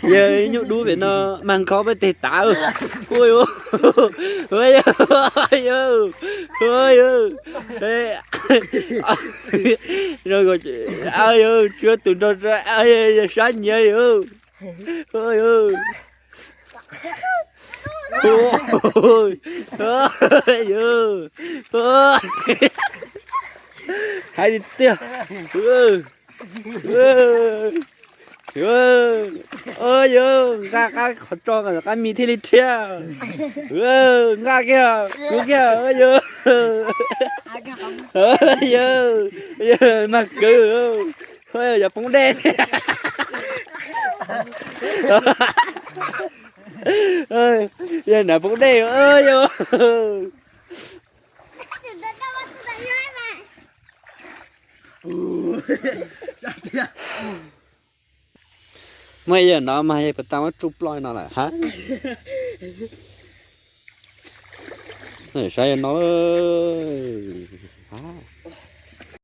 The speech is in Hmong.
Yog nyuj dub pem no mas nkhaus peb teg tav. Ua yuav, ua yuav, ua yuav, ua yuav, tsuav tus nrog sab nyiav yus. Ua yuav, hais li tiag. Ua yuav, nqa qab qhov tso, qab mis thiaj li rhiab. Nqa kiag, kuv kiag, ua yuav, ua yuav, mag kwv, yog poob dej. Yog nam poob dej, ua yuav. Muaj ib yam no mas yog puas tas muab tsuj ploj no lawm hab. Saib no, hab.